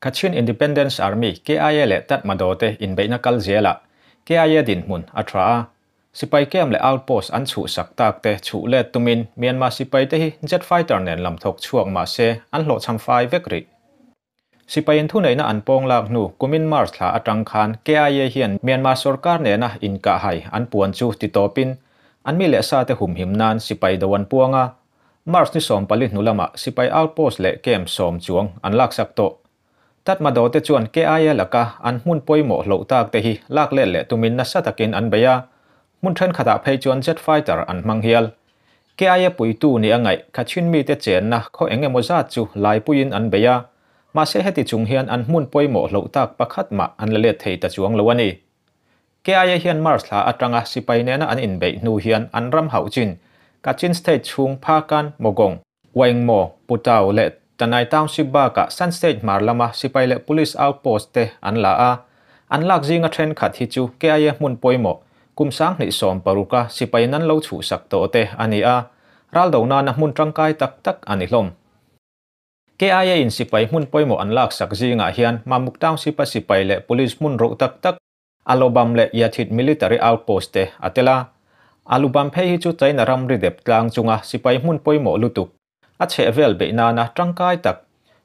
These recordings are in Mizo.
Kachin Independence Army, KIA, leh Tatmadaw te inbeihna kal zelah KIA dinhmun a tha a. Sipai camp leh outpost an chhuhsak tak te chhuh let tumin Myanmar sipai te hi jet fighter nen lam thawk chhuak mah se an hlawhchham fai vek rih. Sipaiin thuneihna an pawng lak hnu kumin March thla atang khan KIA hian Myanmar sorkar nena inkahhai an puan chu titawpin an mi leh sa te humhim nan sipai do an puang a. March ni 14 hnu lamah sipai outpost leh camp 10 chuang an laksak tawh. Tatmadaw te chuan KIA laka an hmun pawimawh hloh tak te hi lak let leh tumin nasa takin an bei a, hmun thenkhatah phei chuan jet fighter an hmang hial. KIA puitu ni a ngaih Kachin mite chenna khaw eng emaw zat chu laipuiin an bei a, mahse heti chung hian an hmun pawimawh hloh tak pakhat mah an la let thei ta chuang lo a ni. KIA hian March thla atanga sipai nena an inbeih hnu hian an ram hauh chin Kachin State chhung Phakan, Mogong, Waingmaw, Putao leh Tanai Township bakah Shan State hmar lama sipai leh police outpost te an la a. An lak zinga thenkhat hi chu KIA hmun pawimawh kum 2016-a sipaiin an lo chhuhsak tawh te a ni a, ral do nana hmun tangkai tak tak a ni hlawm. KIA in sipai hmun pawimawh an laksak zingah hian Mamuk Township-a sipai leh police hmun ro tak tak Alobam leh Yathit military outpost te a tel a. Alubam phei hi chu China ram ri dep tlang chunga sipai hmun pawimawh lutuk a chheh vel beih nana tangkai tak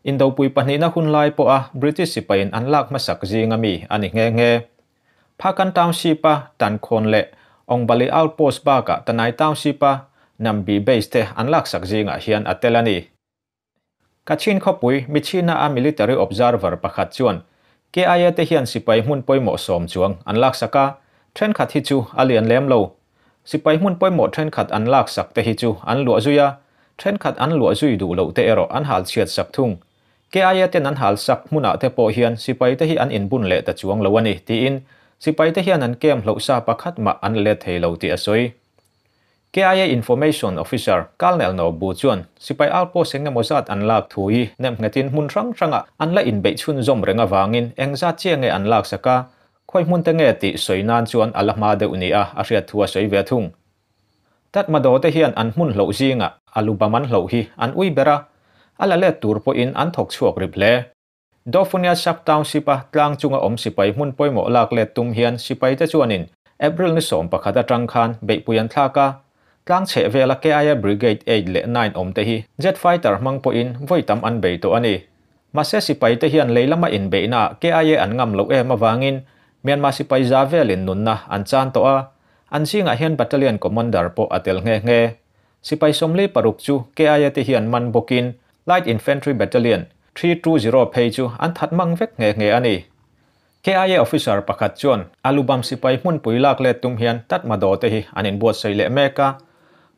Indopui pahnihna hun lai pawha British sipaiin an lak hmasak zinga mi a ni nghe nghe. Phakan Township-a Tankhawn leh Ongbali outpost bakah Tanai Township-a Nambi base te an laksak zingah hian a tel a ni. Kachin khawpui Michina a military observer pakhat chuan KIA te hian sipai hmun pawimawh 10 chuang an laksak a, thenkhat hi chu a lian lem lo. Sipai hmun pawimawh thenkhat an laksak te hi chu an luah zui a, thenkhat an luah zui duh loh te erawh an hal chhiat sak thung. KIA ten an hal sak hmunah te pawh hian sipai te hi an inbun leh ta chuang lo a ni tiin sipai te hian an camp hloh sa pakhat mah an let thei lo tih a sawi. KIA Information Officer Colonel No Bu chuan sipai outpost eng emaw zat an lak thu hi nem nghetin hmun hrang hranga an la inbeih chhun zawm reng awangin eng zat chiah nge an lak sak a, khawi hmun te nge tih sawi nan chuan a la hma deuh ni a a hriat thu a sawi ve thung. Tatmadaw te hian an hmun hloh zingah a lubam an hloh hi an ui ber a, a la let tur pawhin an thawk chhuak rip hle. Dofunia Sub-Township-a tlang chunga awm sipai hmun pawimawh lak let tum hian sipai te chuanin April ni 11 atang khan beihpui an thlak a, tlang chheh vela KIA Brigade 8 leh 9 awm te hi jet fighter hmang pawhin vawi tam an bei tawh a ni. Mahse sipai te hian lei lama inbeihnaah KIA an ngam loh em awangin Myanmar sipai za velin nunna an chan tawh a, an zingah hian battalion commander pawh a tel nghe nghe. Sipai 46 chu KIA te hian man bawkin Light Infantry Battalion 320 phei chu an that mang vek nghe nghe a ni. KIA officer pakhat chuan Alubam sipai hmunpui lak let tum hian Tatmadaw te hi an inbuatsaih leh mek a,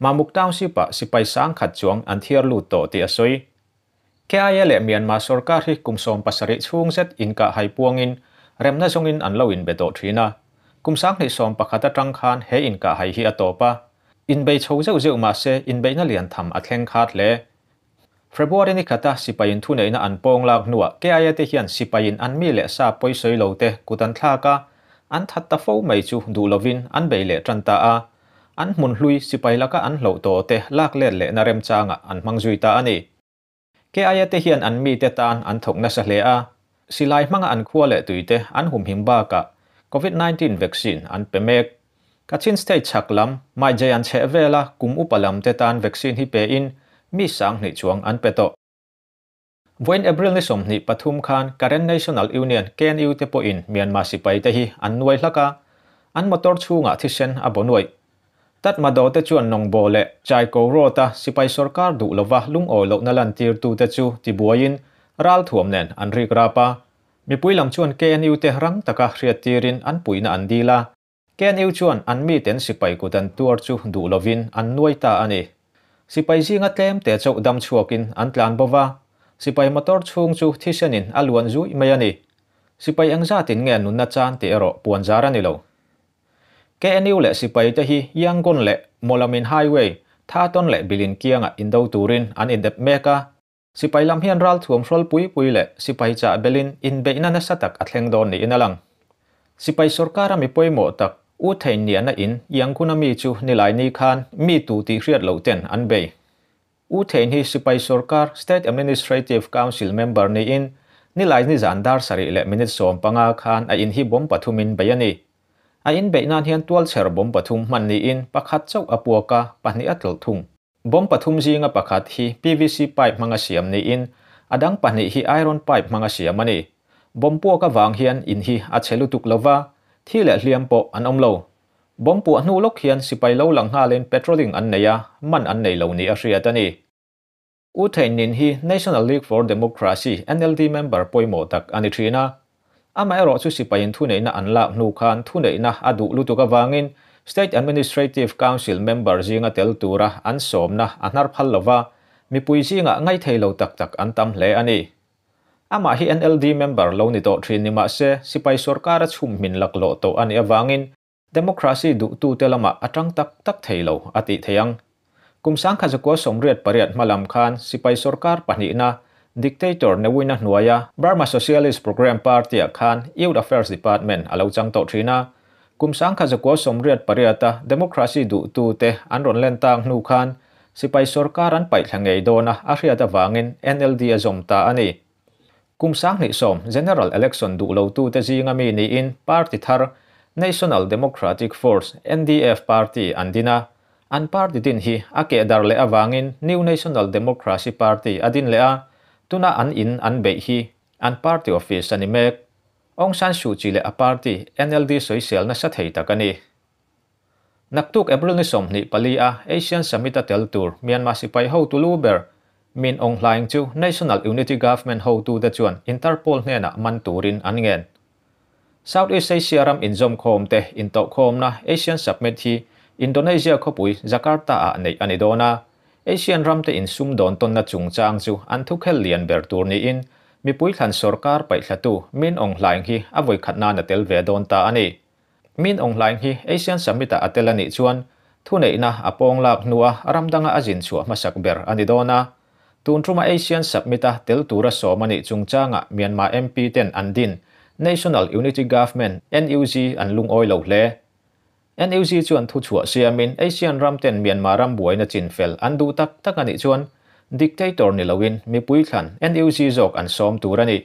Mamuk Township-ah sipai 10,000 chuang an thiar lut tawh tih a sawi. KIA leh Myanmar sorkar hi kum 17 chhung zet inkah hai puangin remna zawngin an lo inbe tawh thin a. Kum 2011 atang khan he inkah hai hi a tawp a. Inbei chho zeuh zeuh mah se inbeihna lian tham a thleng khat hle. February ni khata sipaiin thuneihna an pawng lak hnuah KIA te hian sipaiin an mi leh sa pawisawi lo te kut an thlak a, an that ta fo mai chu duh lovin an bei leh tan ta a. An hmun hlui sipai laka an hloh tawh te lak let lehna remchangah an hmang zui ta a ni. KIA te hian an mi te tan an thawk nasa hle a, silai hmanga an khua leh tui te an humhim bakah COVID-19 vaccine an pe mek. Kachin State chhak lam, mai jai an chheh vela kum upa lam te tan vaccine hi pe in mi 20,000 chuang an pe tawh. Vawiin April ni 23 khan Karen National Union KNU te pawhin Myanmar sipai te hi an nuai hlak a, an motor chhungah thisen a bo nuai. Tatmadaw te chuan Nongbo leh Chaiko Road-a sipai sorkar duh lova lungawi lohna lan tirtu te chu tibuaiin ral thuam nen an rik rap a. Mipui lam chuan KNU te rang taka hriat tirin an puihna an dil a. KNU chuan an mi ten sipai kut an tuar chu duh lovin an nuai ta a ni. Sipai zinga tlem te chauh dam chhuakin an tlan bova, sipai motor chhung chu thisenin a luan zui mai a ni. Sipai eng zatin nge nunna chan tih erawh puan zar a ni lo. KNU leh sipai te hi Yangon leh Mawlamin Highway, Thaton leh Bilin kianga indo turin an indep mek a. Sipai lam hian ral thuam hrawl pui pui leh sipai chah belin inbeihna nasa tak a thleng dawn niin a lang. Sipai sorkara mi pawimawh tak U Thein Niana in Yangon-a mi chu nilai ni khan mi tu tih hriat loh ten an bei. U Thein hi sipai sorkar State Administrative Council member niin Nilai nizan dar sarih leh minute 15 khan a in hi bomb pathumin bei a ni. A in beih nan hian tualchher bomb pathum hman niin pakhat chauh a puak a, pahnih a tlawlh thung. Bomb pathum zinga pakhat hi PVC pipe hmanga siam niin a dang pahnih hi iron pipe hmanga siam a ni. Bomb puak avang hian in hi a chhe lutuk lova, thi leh hliam pawh an awm lo. Bomb puah hnu lawk hian sipai lo lang nghalin patrolling an nei a, man an nei lo ni a hriat a ni. U Thein Nin hi National League for Democracy, NLD, member pawimawh tak a ni thin a. Amaherawh chu sipaiin thuneihna an lak hnu khan thuneihna a duh lutuk avangin State Administrative Council member zinga tel tura an sawmna a hnar phal lova, mipui zingah ngaithei lo tak tak an tam hle a ni. Amah hi NLD member lo ni tawh thin ni mahse sipai sorkara chhum hmin laklawh tawh a nih avangin Democracy duhtute lamah a tang tak tak thei lo a tih theih ang. Kum 1988 hma lam khan sipai sorkar pahnihna Dictator Ne Win-a hnuaia Burma Socialist Program Party-ah khan Youth Affairs Department a lo chang tawh thin a. Kum 1988-a Democracy duhtute an rawn len tak hnu khan sipai sorkar an paihthla ngei dawn a a hriat avangin NLD a zawm ta a ni. Kum 2010 General Election duh lotute zinga mi niin party thar National Democratic Force, NDF, party an din a. An party din hi a keh dar leh avangin New National Democracy Party a din leh a, tuna an in an beih hi an party office a ni mek. Aung San Suu Kyi leh a party NLD sawisel nasa thei tak a ni. Naktuk April ni 24 a Asian Summit a tel tur Myanmar sipai hotu lu ber Min Aung Hlaing chu National Unity Government hotute chuan Interpol hnenah man turin an ngen. Southeast Asia ram inzawmkhawm te intawhkhawmna Asian Summit hi Indonesia khawpui Jakarta ah neih a ni dawn a. Asian ram te insum dawn tawnna chungchang chu an thukhel lian ber tur niin mipui thlan sorkar paihthlatu Min Aung Hlaing hi a vawikhat nan a tel ve dawn ta a ni. Min Aung Hlaing hi Asian Summit-ah a tel a nih chuan thuneihna a pawng lak hnua ram danga a zin chhuah hmasak ber a ni dawn a. Tun tuma Asian Summit-a tel tura sawm a nih chungchangah Myanmar MP ten an din National Unity Government, NUG, an lungawi lo hle. NUG chuan thu chhuah siamin Asian ram ten Myanmar ram buaina chin fel an duh tak tak a nih chuan dictator ni loin mipui thlan NUG zawk an sawm tur a ni.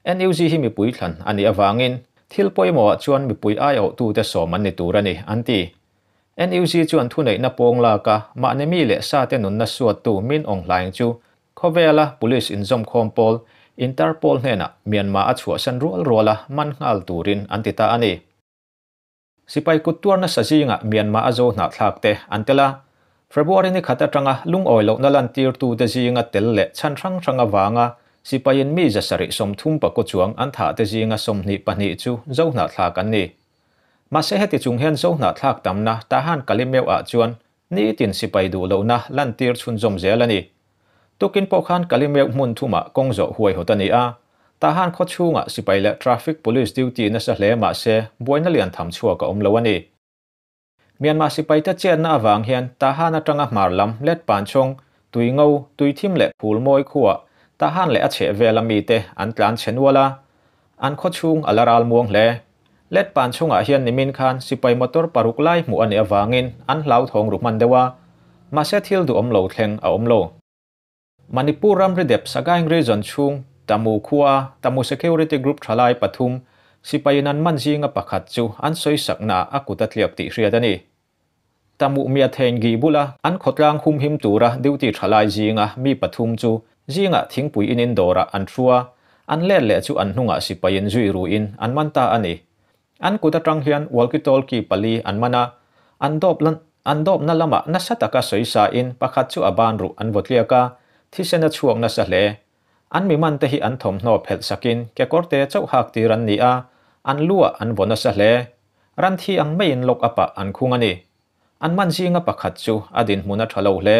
NUG hi mipui thlan a nih avangin thil pawimawhah chuan mipui aiawhtute sawm an ni tur a ni, an ti. NUG chuan thuneihna pawng laka mahni mi leh sate nunna suattu Min Aung Hlaing chu khawvela police inzawmkhawm pawl Interpol hnenah Myanmar a chhuahsan rual ruala man nghal turin an ti ta a ni. Sipai kut tuar nasa zingah Myanmar a zo hnahthlak te an tel a. February ni khat atanga lungawi lohna lantirtute zinga tel leh chhan hrang hrang avanga sipaiin mi 734 chuang an thah te zinga 22 chu zo hnahthlak an ni. Mahse heti chung hian zo hnahthlak tamna Tahan Kalimeu ah chuan nitin sipai duh lohna lantir chhunzawm zel a ni. Tukin pawh khan Kalimeu hmun thumah kawng zawh huai hawt a ni a, Tahan khaw chhungah sipai leh traffic police duty nasa hle mahse buaina lian tham chhuak a awm lo a ni. Myanmar sipaite chetna avang hian Tahan atanga hmar lam let pan chhawng, tui ngo, tui thim leh phul mawi khuah Tahan leh a chheh vela mite an tlan chhe nual a, an khaw chhung a la ral muang hle. Let pan chhungah hian nimin khan sipai motor paruk lai hmuh a nih avangin an hlauthawng ru hman deuh a, mahse thil duhawm lo thleng a awm lo. Manipur ramri dep Sagaing Region chhung Tamu khua Tamu Security Group thalai pathum sipaiin an man zinga pakhat chu an sawisaknaah a kut a tliak tih hriat a ni. Tamu mia thein gi bula an khawtlang humhim tura duty thalai zinga mi pathum chu zingah thingpui inin dawrah an thu a, an let leh chu an hnungah sipaiin zui ruin an man ta a ni. An kut atang hian walkie-talkie pali an man a, an dawp an dawpna lamah nasa taka sawisa in pakhat chu a ban ruh an vaw tliak a, thisen a chhuak nasa hle. An mi man te hi an thawmhnaw phelh sakin kekawrte chauh hak tir an ni a, an luah an vaw nasa hle. Ran thi ang maiin lock up-ah an khung a ni. An man zinga pakhat chu a dinhmun a tha lo hle.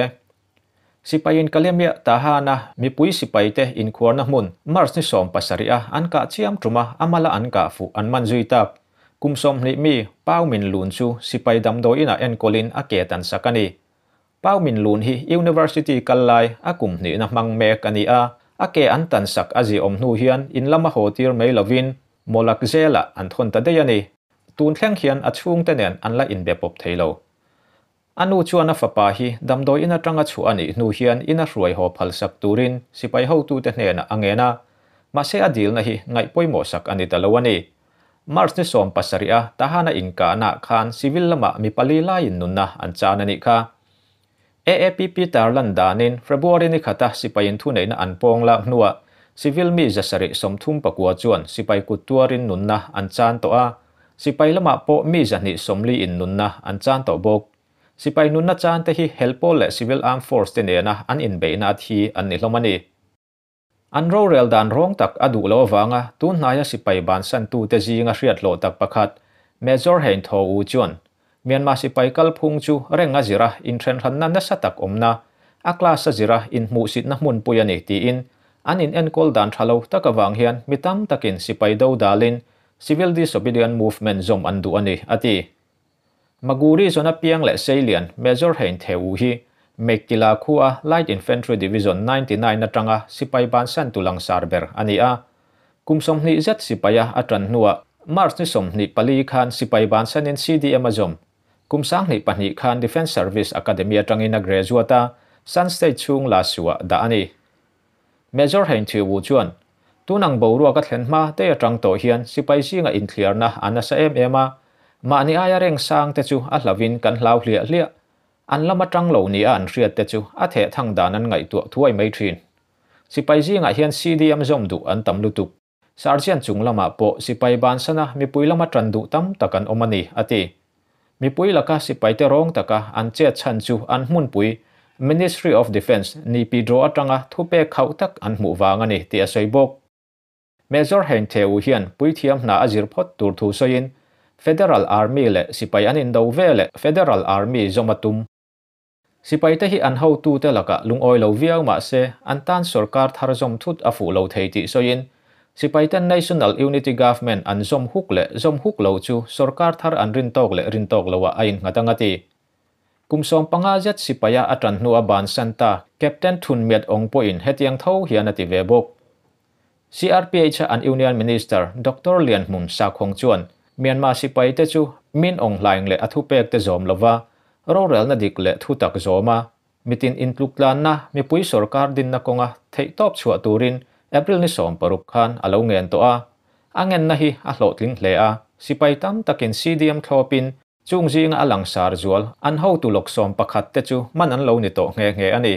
Sipaiin Kalemiah Tahana mipui sipaite inkhuarna hmun March ni 17 a an kah chiam tuma a mala an kah fuh an man zui tak. Kum 20 mi Pau Min Lun chu sipai damdawi inah enkawlin a ke tan sak a ni. Pau Min Lun hi University kal lai a kum hnihna hmang mek a ni a, a ke an tan sak a ziawm hnu hian in lama haw tir mai lovin Mawlak zelah an thawn ta daih a ni. Tun thleng hian a chhungte nen an la inbe pawp thei lo. A nu chuan a fapa hi damdawi in atanga chhuah a nih hnu hian in a hruai haw phal sak turin sipai hotute hnenah a ngen a. Mahse a dilna hi ngaih pawimawh sak a ni ta lo a ni. March ni 17 a Tahan-a inkahnaah khan civil lamah mi pali laiin nunna an chan a nih kha. AAPP tarlan danin February ni khata sipaiin thuneihna an pawng lak hnuah civil mi 739 chuan sipai kut tuarin nunna an chan tawh a, sipai lamah pawh mi 240 in nunna an chan tawh bawk. Sipai nunna chan te hi hel pawl leh civil armed force te nena an inbeihna a thi an ni hlawm a ni. An rorel dan rawng tak a duh loh avanga tun hnaia sipai bansantute zinga hriat hlawh tak pakhat Major Hein Thaw U chuan Myanmar sipai kalphung chu reng a zira inthenhranna nasa tak awmna, a class a zira inhmuhsitna hmunpui a ni tiin an inenkawl dan tha lo tak avang hian mi tam takin sipai do dalin Civil Disobedient Movement zawm an duh a ni, a ti. Maguri zawn apiang leh Seilian Major Hein Theu U hi Meiktila khua Light Infantry Division 99 atanga sipai bansan tu langsar ber a ni a. Kum 20 zet sipaia a tan hnuah March ni 24 khan sipai bansanin CDM a zawm. Kum 2002 khan Defence Service Academy atangin a graduate a, Shan State chhung la suah dah a ni. Major Hein Theu U chuan, Tunang boruak a thlen hma te atang tawh hian sipai zinga inthliarna a nasa em em a, mahni aia reng sang te chu a hlavin kan hlau hliah hliah. An lam atang lo nia an hriat te chu a theh thang dan an ngaihtuah thuai mai thin. Sipai zingah hian CDM zawm duh an tam lutuk. Sergeant chung lamah pawh sipai bansana mipui lama tan duh tam tak an awm a ni, a ti. Mipui laka sipaite rawng taka an chet chhan chu an hmunpui Ministry of Defence Naypyidaw atanga thupek khauh tak an hmuh vang a ni tih a sawi bawk. Major Hein Theu hian puithiam hna a zir phawt tur thu sawiin Federal Army leh sipai an indo ve leh Federal Army zawm a tum. Sipaite hi an hotute lakah lungawi lo viau mah se an tan sorkar thar zawm thut a fuh lo thei tih sawiin sipaiten National Unity Government an zawm huk leh zawm huk lo chu sorkar thar an rin tawk leh rin tawk loah a innghat ang a ti. Kum 15 zet sipaia a tan hnua bansan ta Captain Thun Myat Aung pawhin hetiang tho hian a ti ve bawk. CRPH an Union Minister Doctor Lian Hmum Sakhawng chuan Myanmar sipaite chu Min Aung Hlaing leh a thupekte zawm lova rorelna dik leh thu tak zawm a, mitin intluktlanna mipui sorkar dinna kawnga theihtawp chhuah turin April ni 16 khan a lo ngen tawh a. A ngenna hi a hlawhtling hle a, sipai tam takin CDM thlawpin chung zinga a langsar zual an hotu lawk 11 te chu man an lo ni tawh nghe nghe a ni.